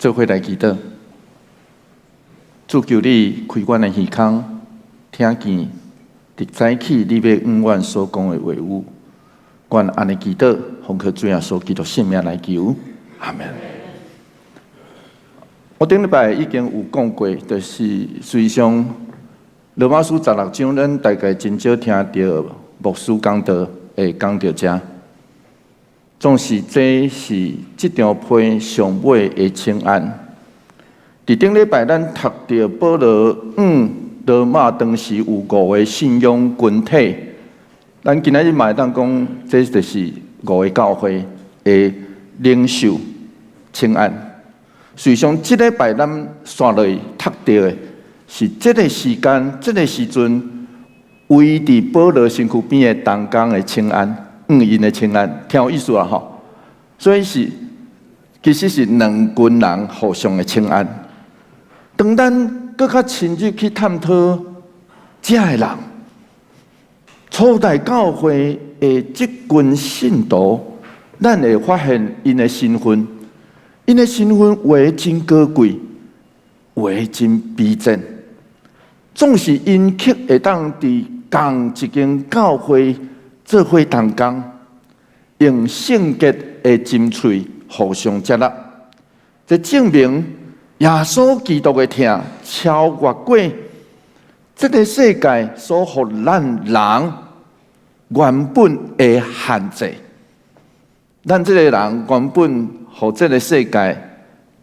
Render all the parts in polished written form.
做伙來祈禱，主求你開阮的耳孔，聽見佇早起你欲向阮所講的話語。阮按呢祈禱，奉靠主耶穌基督聖名來求，阿門。我頂禮拜已經有講過，就是實際上羅馬書十六章，咱大概真少聽著牧師講道會講著這。總是這是這張批上尾的請安。佇頂禮拜咱讀著保羅向羅馬當時有五個信仰群體，咱今仔日嘛會當講，這就是五个教會的領袖請安。實際上，這禮拜咱紲落去讀著的是這个時間、這个時陣，圍佇保羅身軀邊的同工的請安。向𪜶的請安，聽有意思啊吼！所以是其實是兩群人互相的請安。當咱閣較深入去探討這个人，初代教會的這群信徒，咱會發現𪜶的身份，𪜶的身份有的真高貴，有的真卑賤，總是𪜶卻會當佇仝一間教會做伙同工，用聖潔的針喙互相接納，這證明耶穌基督的疼超越過這个世界所予咱人原本的限制。咱這个人原本予這个世界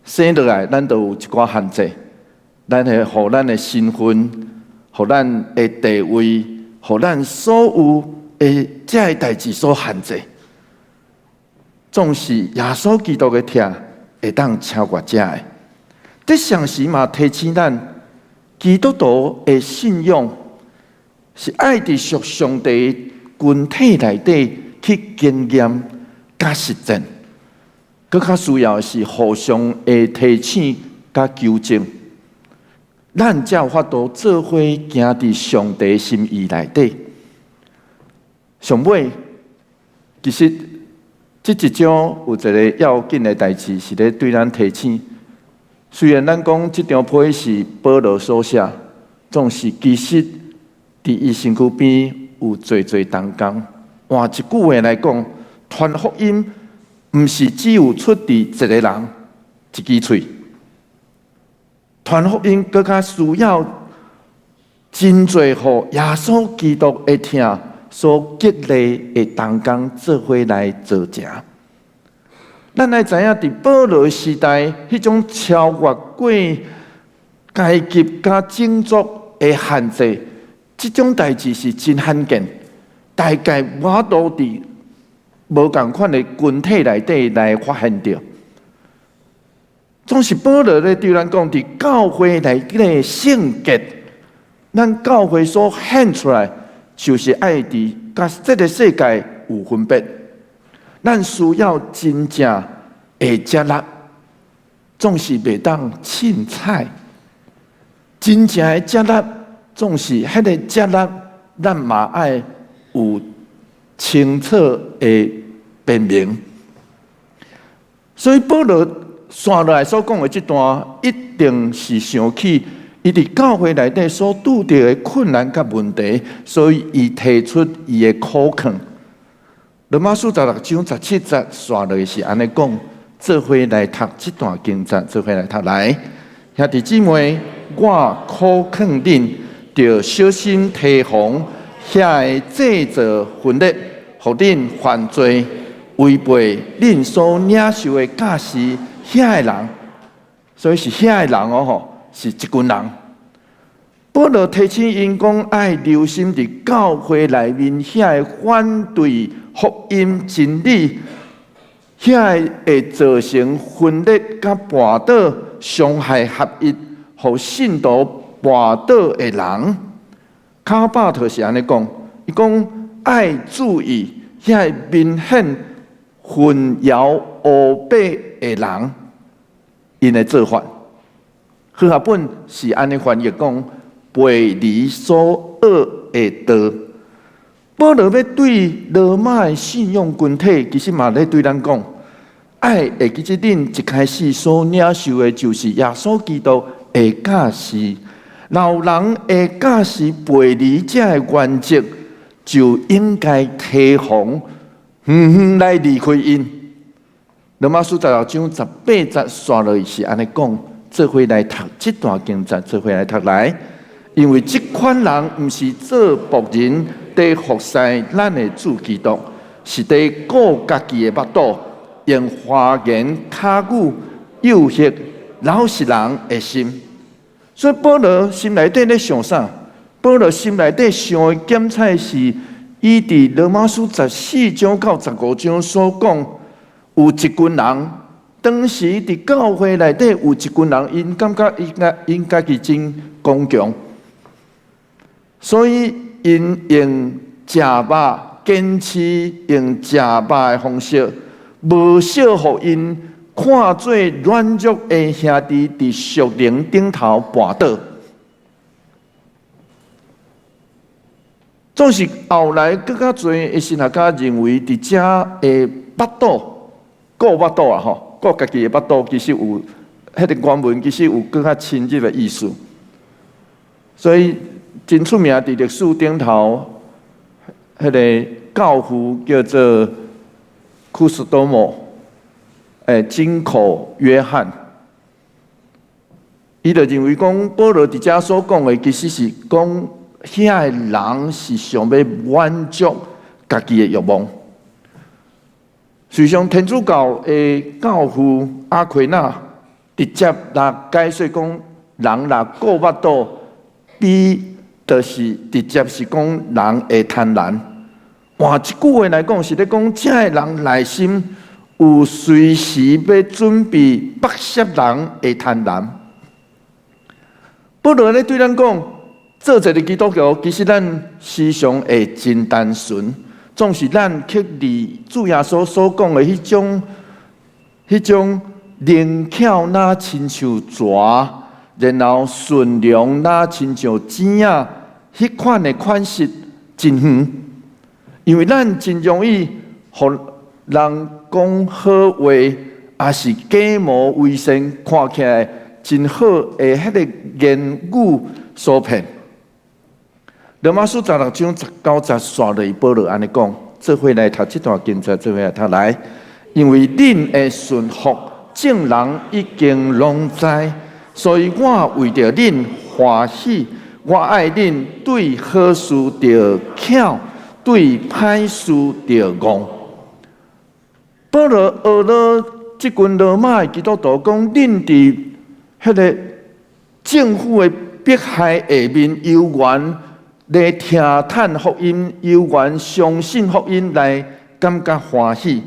生落來，咱就有一寡限制。咱會予咱的身份，予咱的地位，予咱所有的這个代誌所限制，總是耶穌基督的疼會當超越這个。這同時嘛提醒咱，基督徒的信仰是愛佇屬上帝群體內底去經驗佮實踐，閣較需要的是互相的提醒佮糾正，咱才有法度做伙行佇上帝心意內底。上尾，其實這一章有一个要緊的代誌，是咧對咱提醒。雖然咱講這張批是保羅所寫，總是其實佇伊身軀邊有濟濟同工。換一句話來講，傳福音毋是只有出佇一个人一支喙，傳福音閣較需要真濟予耶穌基督的疼所激勵的同工做伙來做成。咱愛知影，佇保羅時代，彼種超越過階級佮種族的限制，這種代誌是真罕見。大概無法度佇無仝款的群體內底來發現著。總是保羅咧對咱講，佇教會內底的聖潔，咱教會所顯出來，就是愛佇佮這个世界有分別。咱需要真正會接納，總是袂當凊彩。真正的接納，總是彼个接納，咱嘛愛有清楚的辨明。所以保羅紲落來所講的這段，一定是想起伊佇教會內底所拄著的困難佮問題，所以伊提出伊的苦勸。羅馬書十六章十七節紲落去是按呢講，做伙來讀這段經節，做伙來讀來。兄弟姊妹，我苦勸恁，著小心提防遐个製造分裂，予恁犯罪，違背恁所領受的教示，遐个人，所以是遐个人哦吼，是一群人。保羅提醒𪜶講，愛留心佇教會內面遐个反對福音真理，遐個會造成分裂佮跋倒、傷害合一，予信徒跋倒的人。卡巴特是按呢講，伊講愛注意遐个明顯混淆烏白的人，𪜶的做法。和合本是按呢翻譯講，背離所學的道。保羅欲對羅馬的信仰群體，其實嘛咧對咱講，愛會記得恁一開始所領受的，就是耶穌基督的教示。若有人的教示背離這个原則，就應該提防，遠遠來離開𪜶。羅馬書16章18節紲落去是按呢講，做伙來讀這段經節，做伙來讀來，因為這款人毋是做僕人，佇服侍咱的主基督，是佇顧家己的腹肚，用花言巧語誘惑老實人的心。所以保羅心內底咧想啥？保羅心內底想的檢採是，伊佇羅馬書14章到15章所講，有一群人，當時佇教會內底有一群人，𪜶感覺應該𪜶家己真剛強，所以𪜶用食肉，堅持用食肉的方式，無少予𪜶看做軟弱的兄弟佇屬靈頂頭跋倒。總是後來閣較濟的神學家認為，佇遮的腹肚，顧腹肚啊吼，顧家己的腹肚，其實有彼個原文，其實有閣較深入的意思。所以真出名佇歷史頂頭，彼個教父叫做庫斯多莫，金口約翰，伊就認為講保羅佇遮所講的，其實是講遐个人是想欲滿足家己的欲望。事實上，天主教的教父阿奎那直接來解釋講，人若顧腹肚，比就是直接是講人會貪婪。換一句話來講，是咧講這个人內心有隨時欲準備剝削人的貪婪。保羅咧對咱講，做一个基督徒，其實咱思想會真單純，總是咱去離主耶穌所講的彼種靈巧若親像蛇，然後順良若親像蠍仔，彼款的款式真遠，因為咱真容易予人講好話，抑是假冒偽善，看起來真好的彼个言語所騙。羅馬書16章19節紲落去，保羅按呢講，做伙來讀這段經節，做伙來讀來，因為恁的順服，眾人已經攏知，所以我為著恁歡喜，我愛恁對好事著巧，對歹事著戇。保羅學了這群羅馬的基督徒講，恁佇彼个政府的迫害下面，猶原來聽嘆福音，猶原相信福音來感覺歡喜。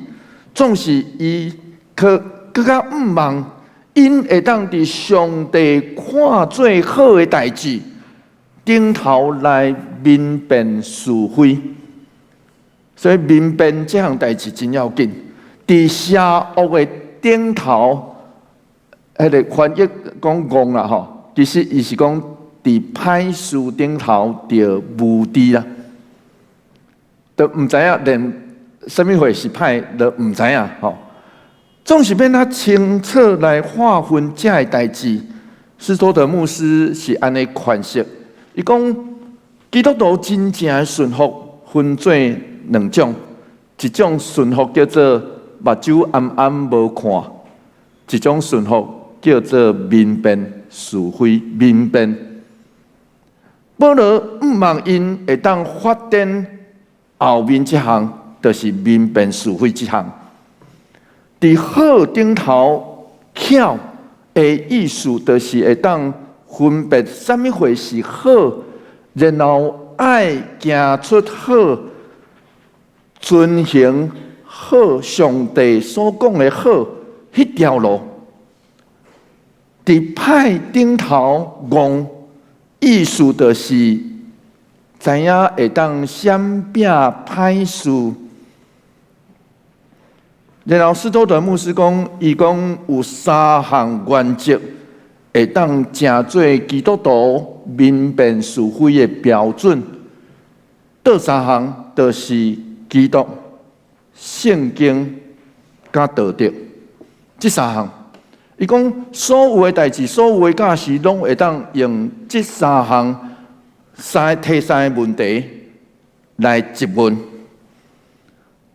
總是伊閣閣較向望，𪜶會當佇上帝看做好的代誌頂頭來明辨是非。所以明辨這項代誌真要緊。佇邪惡的頂頭，彼个翻譯講戇啦吼，其實伊是講佇歹事頂頭著無知啦，都毋知影連啥物貨是歹，都毋知影吼。總是欲較清楚來劃分這个代誌。斯托德牧師是按呢詮釋，伊講基督徒真正的順服分做兩種，一種順服叫做目睭暗暗無看，一種順服叫做明辨是非，明辨。保羅向望𪜶會當發展後面這項，就是明辨是非這項。佇好頂頭巧的意思，就是會當分別啥物貨是好，然後愛行出好，遵行好上帝所講的好彼條路。佇歹頂頭戇，意思就是知影會當閃避歹事。然後斯托德牧師講，伊講有三項原則會當成做基督徒明辨是非的標準。佗三項，就是基督、聖經佮道德。這三項，伊講所有的代誌，所有的教示，攏會當用這三項三提三个問題來質問。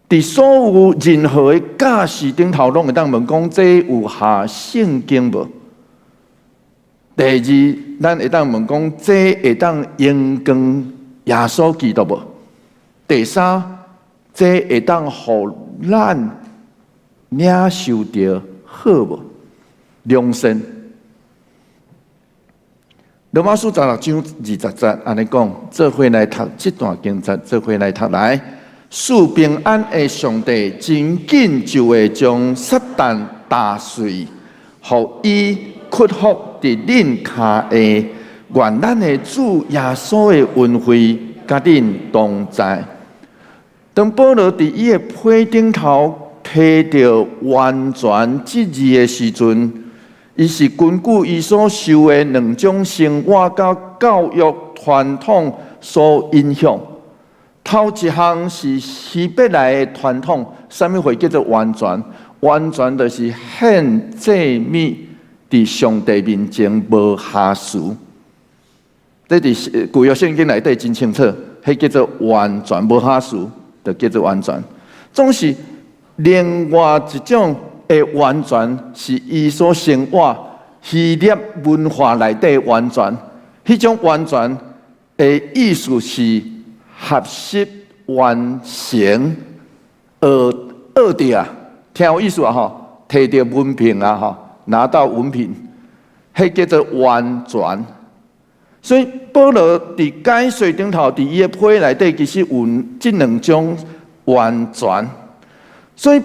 佇所有任何的教示頂頭，攏會當問講：這有合聖經無？第二，咱會當問講：這會當榮光耶穌基督無？第三，這會當予咱領受著好無？良善。羅馬書十六章二十節按呢講，做伙來讀這段經節，做伙來讀來。賜平安的上帝真緊就會將撒旦打碎，予伊屈服佇恁跤下。願咱的主耶穌的恩惠佮恁同在。當保羅佇伊的批頂頭提著完全這字的時陣，伊是根據伊所受的兩種生活佮教育傳統所影響。頭一項是希伯來的傳統，啥物貨叫做完全？完全就是獻祭物佇上帝面前無瑕疵。這佇舊約聖經內底真清楚，彼叫做完全無瑕疵，就叫做完全。總是另外一種的完全，是伊所生活希臘文化內底完全，彼種完全的意思是學習完成，學學著啊，聽有意思啊吼，提著文憑啊吼，拿到文憑，彼叫做完全。所以保羅佇解說頂頭，佇伊的批內底，其實有這兩種完全。所以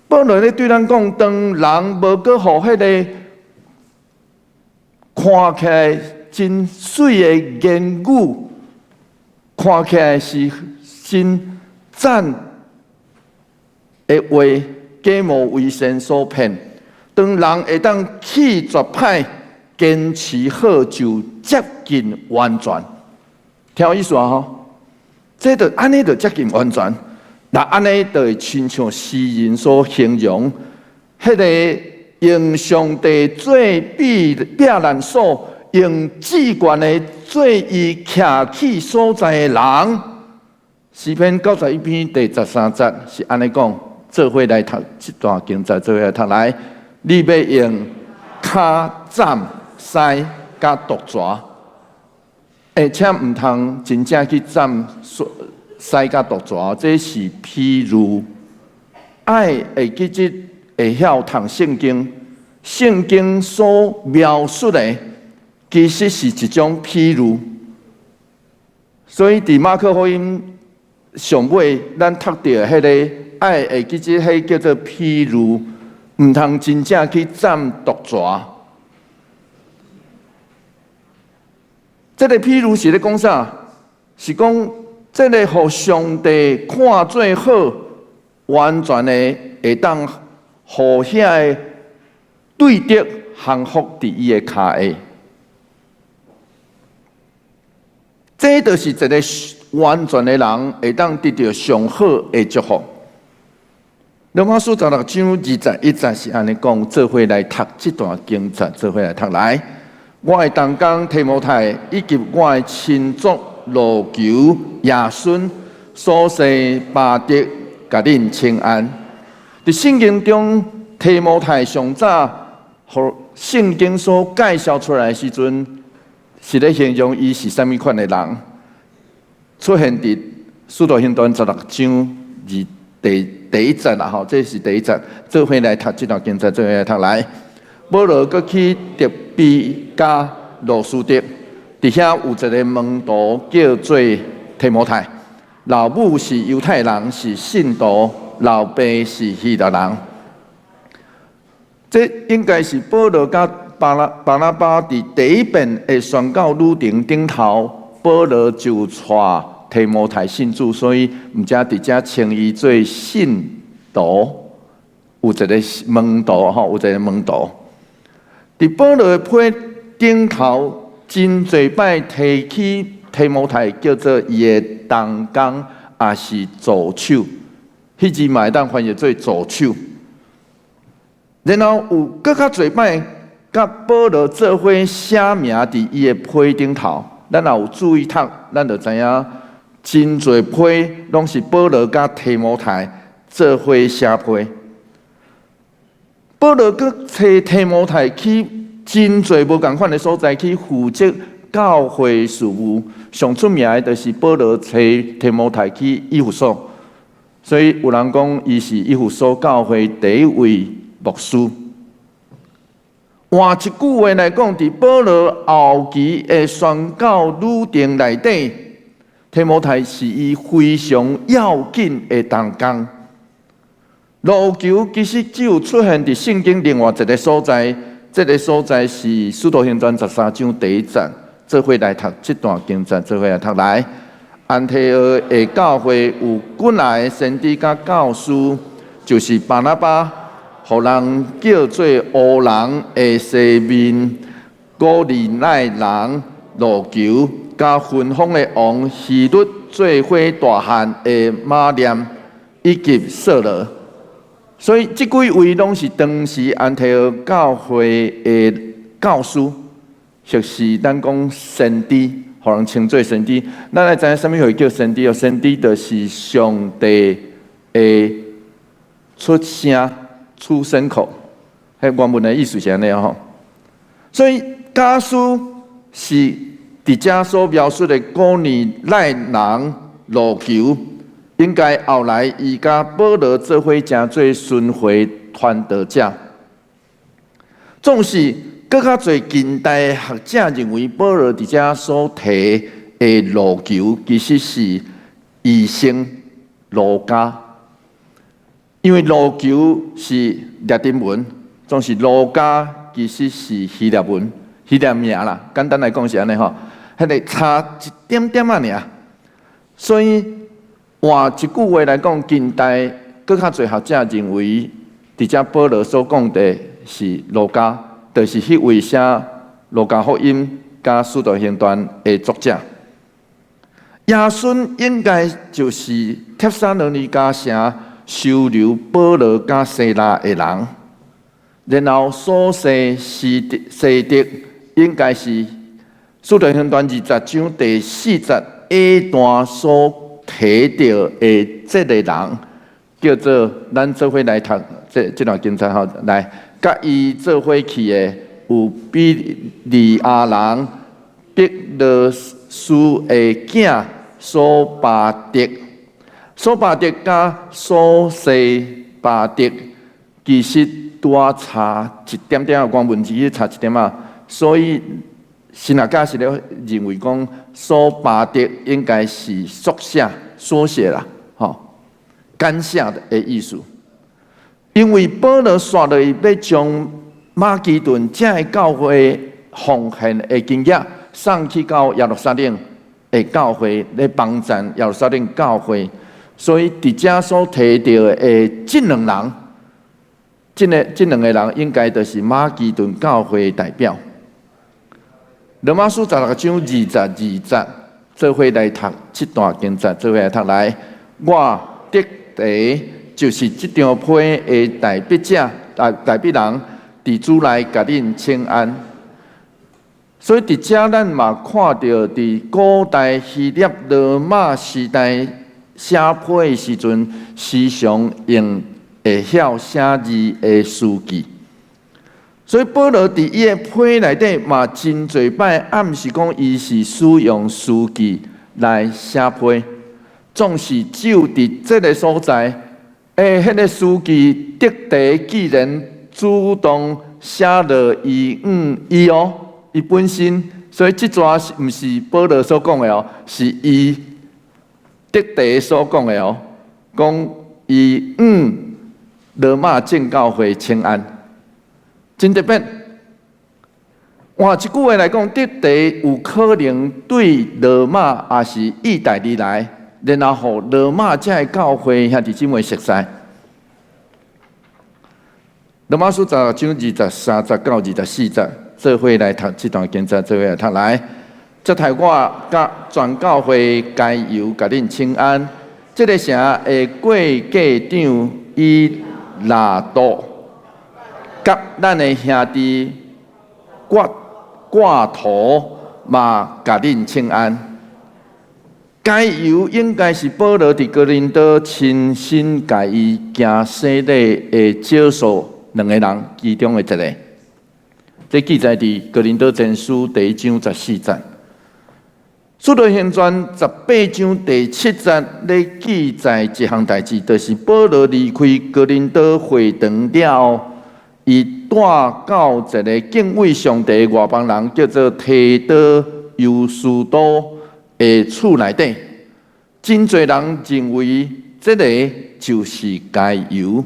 保羅咧對咱講，當人無閣予彼个看起來真媠的言語，看起來是真讚的話，假冒為善所騙。當人會當棄絕歹，堅持好，就接近完全。聽有意思啊？吼，這就按呢就接近完全。那按呢就會親像詩人所形容，彼个用上帝做避避難所，用至懸的做伊徛起所在的人。詩篇91篇第13節是按呢講，做伙來讀這段經節，做伙來讀來。你欲用跤斬獅佮毒蛇，而且毋通真正去斬獅佮毒蛇，這是譬喻。愛會記得會曉讀聖經，聖經所描述的其實是一種譬喻。所以佇馬可福音上尾，咱讀著彼个愛會記得，彼叫做譬喻，毋通真正去斬毒蛇。這个譬喻是咧講啥？是講這个予上帝看做好，完全的會當予遐个對敵降服佇伊的跤下。這就是一个完全的人會當得著上好的祝福。羅馬書十六章21節是按呢講，做伙來讀這段經節，做伙來讀來。我的同工提摩太，以及我的親族路求、亞孫、所西巴德，共恁請安。佇聖經中，提摩太上早予聖經所介紹出來的時陣，是咧形容伊是啥物款的人。出現佇使徒行傳十六章二第第一節啦吼，這是第一節。做伙來讀這段經節，做伙來讀來。保羅閣去德比佮路司得，佇遐有一个門徒叫做提摩太，老母是猶太人，是信徒；老爸是希臘人。這應該是保羅佮巴拿巴拿巴佇第一遍的宣教旅程頂頭，保羅就帶提摩太信主，所以毋才佇遮稱伊做信徒。有一个門徒吼，有一个門徒。佇保羅的批頂頭，真濟擺提起提摩太，叫做伊的同工，抑是助手。彼字嘛會當翻譯做助手。然後有閣較濟擺，佮保羅做伙寫名佇伊的批頂頭。咱若有注意讀，咱就知影真濟批攏是保羅佮提摩太做伙寫批。保羅閣揣提摩太去真濟無仝款的所在去負責教會事務。上出名的就是保羅揣提摩太去以弗所，所以有人講伊是以弗所教會第一位牧師。換一句話來講，佇保羅後期的宣教旅程內底，提摩太是伊非常要緊的同工。盧求其實只有出現佇聖經另外一个所在，這个所在是《使徒行傳》13章第一節，做伙來讀這段經節，做伙來讀來。安提阿的教會有幾若个先知佮教師，就是巴拿巴，予人叫做烏人的西面，古利奈人盧求，佮分封的王希律做伙大漢的馬念，以及掃羅。所以這幾位攏是當時安提阿教會的教師，或是咱講先知，予人稱做先知。咱來知影啥物會叫先知哦？先知就是上帝的出聲、出聲口，彼原文的意思是按呢吼。所以假使是佇遮所描述的古利奈人盧求，應該後來伊佮保羅做伙成做巡迴傳道者。總是閣較濟近代學者認為，保羅佇遮所提的盧求其實是醫生路加，因為盧求是拉丁文，總是路加其實是希臘文、希臘名啦。簡單來講是按呢吼，彼个差一點點仔爾。所以換一句話來講，近代閣較濟學者認為，佇遮保羅所講的是路加，就是彼位寫《路加福音》佮《使徒行傳》的作者。耶孫應該就是帖撒羅尼迦城收留保羅佮西拉的人，然後蘇西西德西德應該是《使徒行傳》20章第四節下段所提著的這个人，叫做咱做伙來讀這段經節吼，來，佮伊做伙去的有庇哩亞人彼羅斯的囝索巴德，索巴德佮蘇西巴德其實拄仔差一點點，原文字差一點仔，所以神學家是咧認為講索巴德應該是縮寫、縮寫啦，吼，簡寫的意思。因為保羅紲落去欲將馬其頓這个教會奉獻的金額送去到耶路撒冷的教會，咧幫贊耶路撒冷教會，所以佇遮所提著的這兩人，這兩个人應該就是馬其頓教會代表。羅馬書16章22節，做伙來讀這段經節，做伙來讀來。我得地就是這張批的代筆者，代筆人，佇主內共恁請安。所以佇遮咱嘛看著，佇古代希臘羅馬時代寫批的時陣，時常用會曉寫字的書記。所以保羅佇伊的批內底嘛，真濟擺暗示講，伊是使用書記來寫批。總是只有佇這个所在，彼个書記得地既然主動寫落伊伊哦，伊本身，所以這逝是毋是保羅所講的哦，是伊得地所講的哦，講伊向羅馬眾教會請安。真特別，換一句話來講，得地有可能對羅馬抑是意大利來，然後予羅馬這个教會兄弟姊妹熟似。羅馬書16章23節到24節，做伙來讀這段經節，做伙來讀來。接待我佮全教會該猶共恁請安。這个城的過計長以拉多。佮咱的兄弟割土嘛，共恁請安。該猶應該是保羅佇哥林多親身共伊行洗禮的少數兩个人其中的一个。這記載佇哥林多前書第一章十四節。使徒行傳十八章第七節咧記載一項代誌，就是保羅離開哥林多會堂了後，伊帶到一个敬畏上帝的外邦人，叫做提多猶斯都的厝內底。真濟人認為這个就是該猶，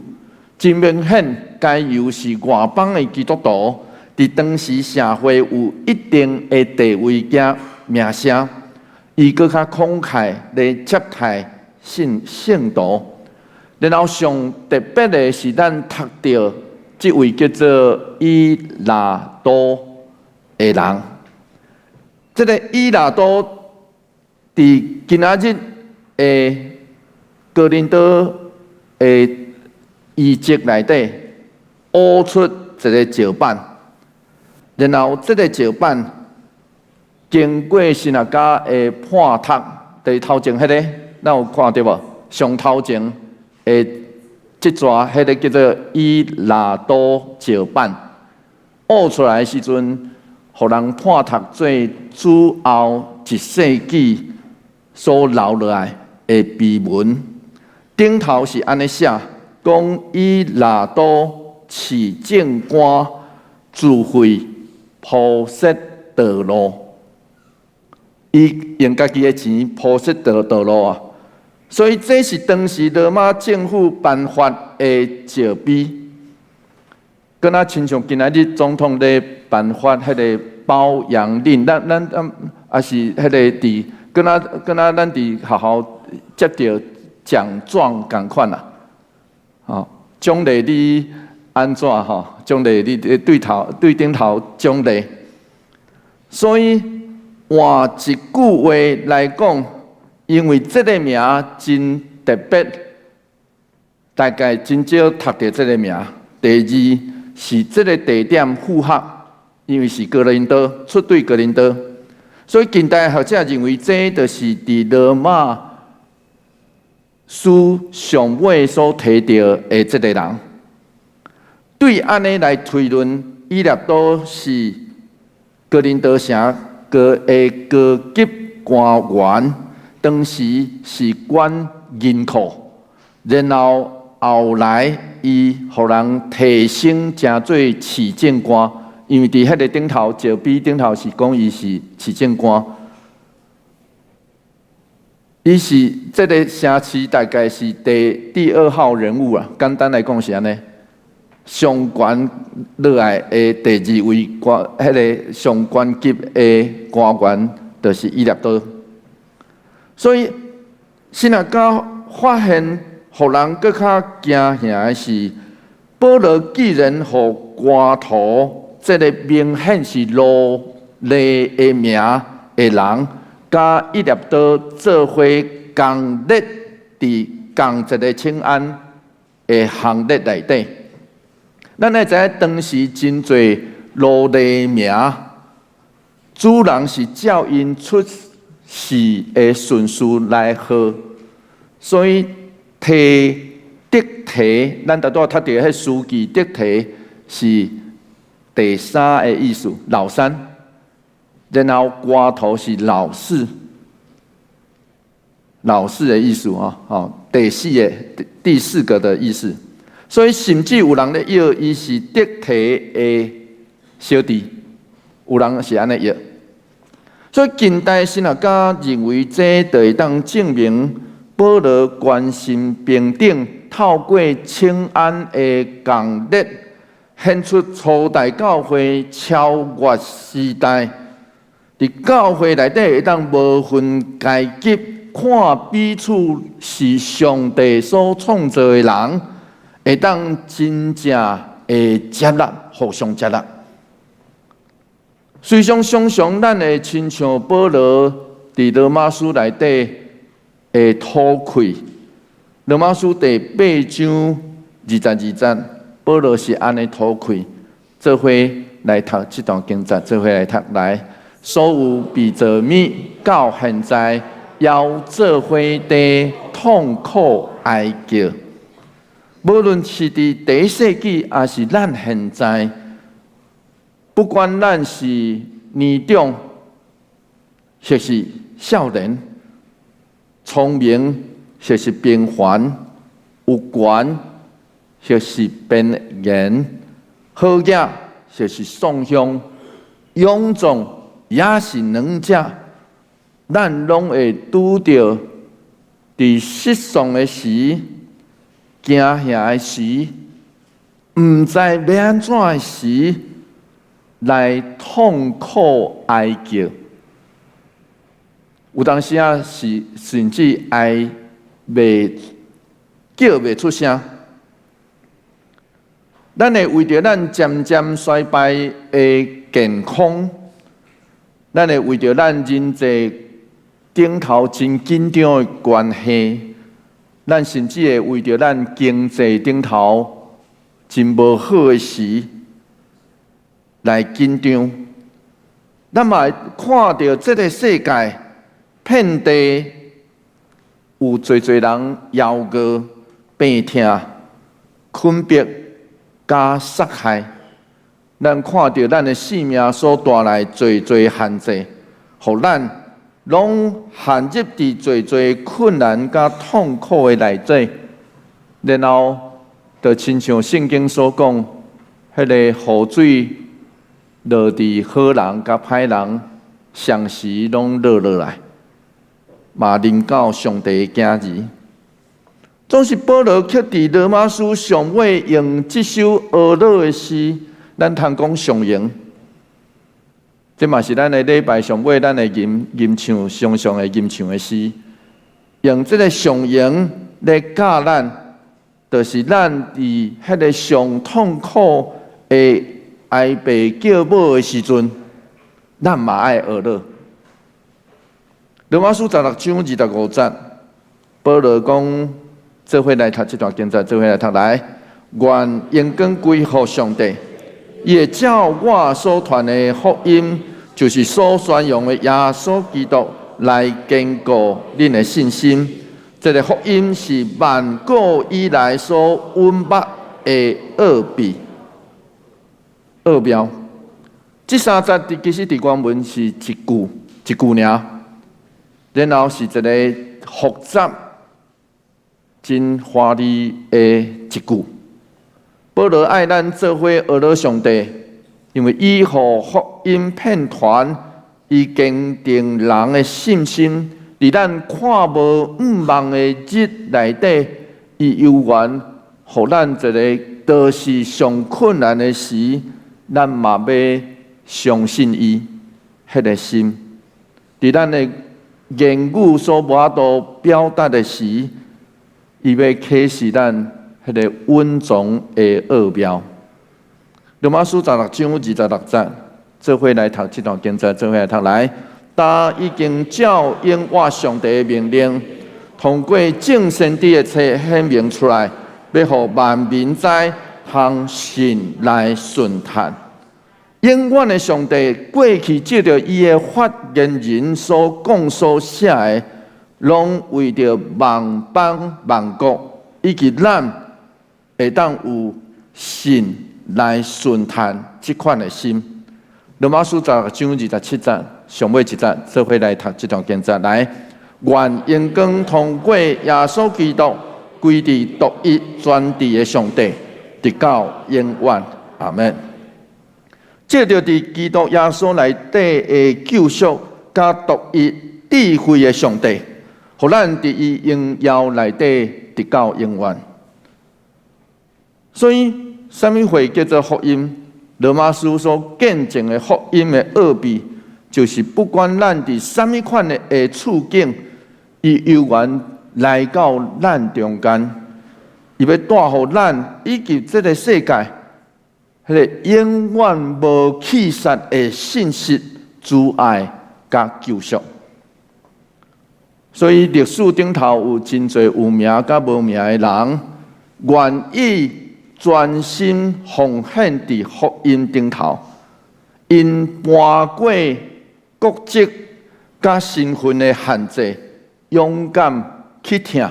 真明顯該猶是外邦的基督徒，佇當時社會有一定的地位佮名聲。伊閣較慷慨來接待信聖徒，然後上特別的是，咱讀著這位叫做以拉都的人。這个以拉都佇今仔日的哥林多的遺跡內底挖出一个石板，然後這个石板經過神學家的判讀，佇頭前彼个，咱有看著無？上頭前的這逝，彼个叫做以拉都石板，挖出來的時陣，予人判讀做主後一世紀所留落來的碑文。頂頭是按呢寫，講以拉都市政官自費鋪設道路。伊用家己的錢鋪設道道路啊，所以這是當時羅馬政府頒發的石碑，敢若親像今仔日總統咧頒發彼个褒揚令，咱咱咱抑是彼个佇，敢若敢若咱佇學校接著獎狀仝款啊，吼，獎勵你按怎吼？獎勵你對頭對頂頭獎勵，所以換一句話來講，因為這个名真特別，大概真少讀著這个名。第二是這个地點符合，因為是哥林多，出對哥林多，所以近代學者認為這就是佇羅馬書上尾所提著的這个人。對按呢來推論，以拉都是哥林多城高的高級官員，當時是管銀庫，然後後來伊予人提升成做市政官，因為佇彼个頂頭石碑頂頭是講伊是市政官，伊是這个城市大概是第第二號人物啊，簡單來講是按呢。上懸落來的第二位官，彼个上懸級的官員，就是以拉都。所以，神學家發現，予人閣較驚嚇的是，保羅既然予割土這个明顯是奴隸的名的人，佮以拉都做伙仝列佇仝一个請安的行列內底。咱愛知影當時真濟奴隸名，主人是照𪜶出世的順序來號，所以提得提，咱拄拄仔讀著彼書記得提是第三的意思，老三。然後割土是老四，老四的意思啊，吼，第四个第四個的意思。所以甚至有人咧臆伊是得提的小弟，有人是按呢臆。所以近代神學家認為，這就會當證明保羅關心平等，透過請安的仝列，顯出初代教會超越時代，佇教會內底會當無分階級，看彼此是上帝所創造的人，會當真正會接納，互相接納。雖然常常咱會親像保羅佇羅馬書內底的吐氣，羅馬書第八章二十二節，保羅是按呢吐氣，做伙來讀這段經節，做伙來讀來。所有被造物到現在，猶做伙佇痛苦哀叫。無論是佇第一世紀，抑是咱現在，不管咱是年長，或是少年，聰明或是平凡，有權或是邊緣，好額或是喪鄉，勇壯抑是軟者，咱攏會拄著佇失喪的時、驚嚇的時、毋知欲按怎的時，來痛苦哀叫。有當時仔是甚至哀袂叫袂出聲。咱會為著咱漸漸衰敗的健康，咱會為著咱人際頂頭真緊張的關係，咱甚至會為著咱經濟頂頭真無好的時來緊張。咱嘛會看著這个世界遍地有濟濟人枵餓、病痛、困迫、佮殺害。咱看著咱的性命所帶來濟濟限制，予咱攏陷入佇濟濟困難佮痛苦的內底，然後就親像聖經所講，彼个雨水落佇好人佮歹人，雙時攏落落來，嘛臨到上帝的囝兒。總是保羅卻佇羅馬書上尾用這首哀樂的詩，咱通講上榮。這嘛是咱的禮拜上尾，咱會吟吟唱，常常會吟唱的詩。用這个上榮來教咱，就是咱佇彼个上痛苦的哀爸叫母的時陣，咱嘛愛哀樂。羅馬書16章25節，保羅講，做伙來讀這段經節，做伙來讀來。願榮光歸予上帝，伊會照我所傳的福音，就是所宣揚的耶穌基督，來堅固恁的信心。這个福音是萬古以來所隱密的奧秘、奧妙。這三節佇其實佇原文是一句一句爾，然後是一个複雜、真華麗的一句。保羅愛咱做伙哀樂上帝，因為伊予福音遍傳，伊堅定人的信心，佇咱看無向望的日內底，伊猶原予咱一个，就是上困難的時，咱嘛欲相信伊彼个心。佇咱的言語所無法度表達的時，伊欲啟示咱彼个隱藏的奧妙。羅馬書16章26節，做伙來讀這段經節，做伙來讀來。但已經照應我上帝的命令，通過眾先知的冊顯明出來，欲予萬民知，通信來順嘆。永遠的上帝過去藉著伊的發言人所講所寫的，攏為著萬邦萬國以及咱會當有信來順嘆這款的心。羅馬書16章27節，上尾一節，做伙來讀這段經節來。願榮光通過耶穌基督歸佇獨一全智的上帝，直到永遠。阿門。藉著佇基督耶穌內底的救贖，佮獨一智慧的上帝，予咱佇伊榮耀內底直到永遠。所以，啥物貨叫做福音？羅馬書所見證的福音的奧秘，就是不管咱佇啥物款的處境，伊猶原來到咱中間，伊欲帶予咱以及這个世界，彼个永遠無去煞的信息、慈愛佮救贖。所以歷史頂頭有真濟有名佮無名的人，願意專心奉獻佇福音頂頭，𪜶搬過國籍佮身份的限制，勇敢去疼。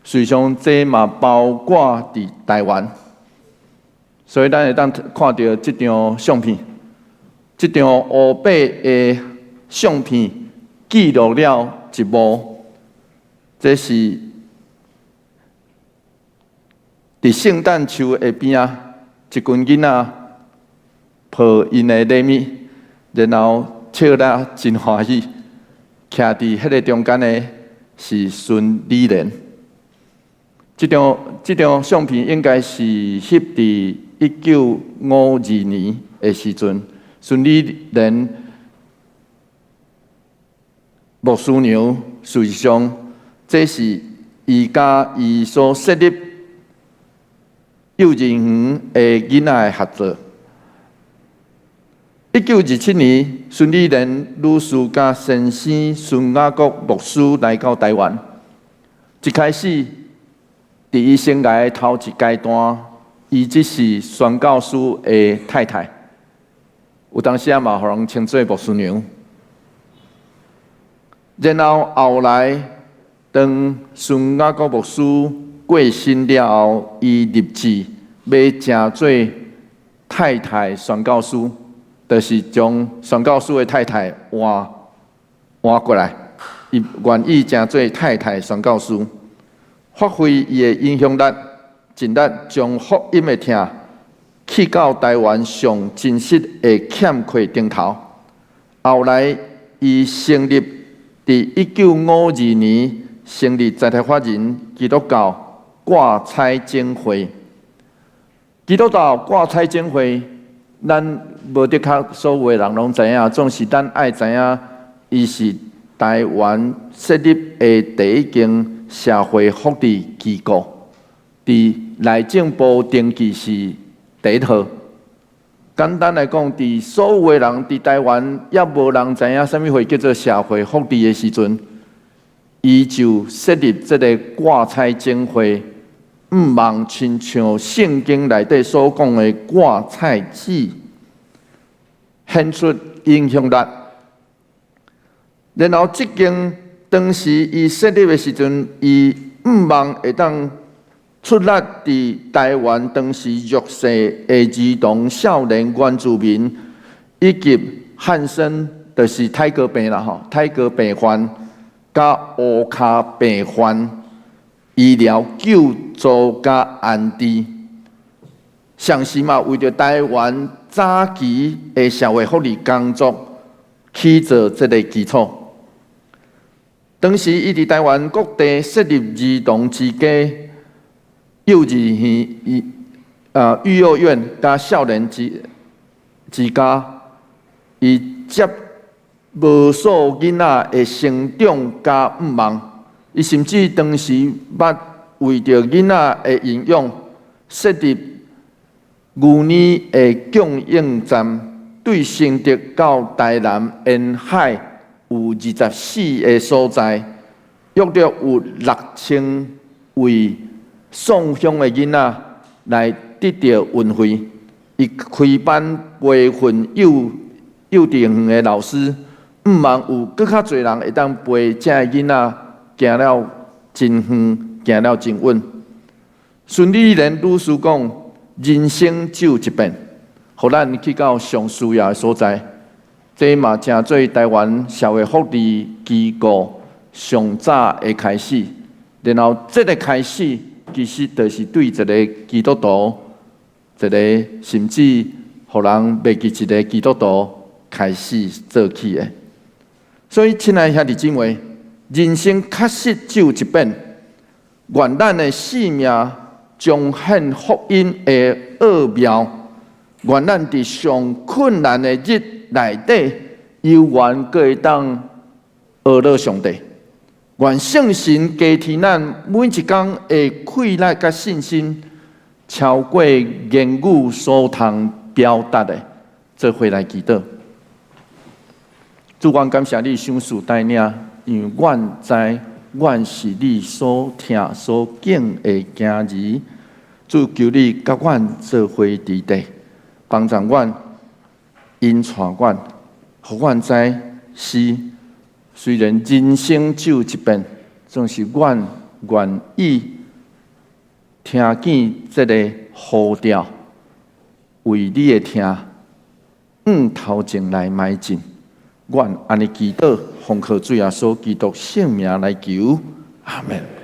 事實上，這嘛包括佇台灣，所以咱會當看著這張相片，這張烏白的相片記錄了一幕，這是佇聖誕樹的邊仔，一群囡仔抱𪜶的禮物，然後笑得真歡喜。徛佇彼个中間的是孫理蓮。這張相片應該是翕佇1952年的時陣，孫理蓮牧師娘，事實上，這是伊佮伊所設立幼稚園的囡仔的合照。1927年，孫理蓮女士佮先生孫雅各牧師來到台灣。一開始，佇伊生涯的頭一階段，伊只是宣教師的太太，有當時仔嘛，予人稱做牧師娘。然後後來，當孫雅各牧師過身了後，伊立志欲成做太太宣教師，就是將宣教師的太太換換過來，伊願意成做太太宣教師，發揮伊的影響力，盡力將福音的疼去到台灣上真實的欠缺頂頭。後來，伊成立佇1952年成立在台法人基督教掛彩總會。基督教掛彩總會，咱無的確所有的人攏知影，總是咱愛知影，伊是台灣設立的第一間社會福利機構，佇內政部登記是第一號。簡單來講，佇所有的人佇台灣猶無人知影啥物貨叫做社會福利的時陣，伊就設立這个掛彩總會，毋望親像聖經內底所講的掛彩子，顯出影響力。然後，這間當時伊設立的時陣，伊毋望會當出力佇台灣當時弱勢的兒童、少年、原住民以及漢森，就是泰哥病啦吼，泰哥病患佮烏跤病患醫療救助佮安置，同時嘛為著台灣早期的社會福利工作起做這个基礎。當時伊佇台灣各地設立兒童之家、幼稚園、育幼院佮少年之家，伊接無數囡仔的成長佮向望，伊甚至當時捌為著囡仔的營養設立牛奶的供應站，對新竹到台南沿海有24个所在，約略有6000位送鄉的囡仔來得著運費。伊開班培訓幼稚園的老師，向望有閣較濟人會當陪遮的囡仔行了真遠，行了真穩。孫理蓮女士講：人生只有一遍，予咱去到上需要的所在。這嘛成做台灣社會福利機構上早的開始。然後，這个開始其實就是對一個基督徒，一个甚至予人袂記一个基督徒開始做起的。所以，親愛的兄弟姊妹，人生確實只有一遍，願咱的性命彰顯福音的奧妙，願咱佇上困難的日內底，猶原閣會當呵咾上帝。願聖神加添咱每一工的氣力佮信心，超過言語所通表達的，做伙來祈禱。主，阮感謝你賞賜帶領，因為阮知阮是你所疼所敬的囝兒。主，求你佮阮做伙佇佇，幫助阮，引帶阮，予阮知是雖然人生只有一遍，總是阮願意聽見這个呼召，為你的疼向頭前來邁進。阮按呢祈禱，奉靠主耶穌基督聖名來求，阿門。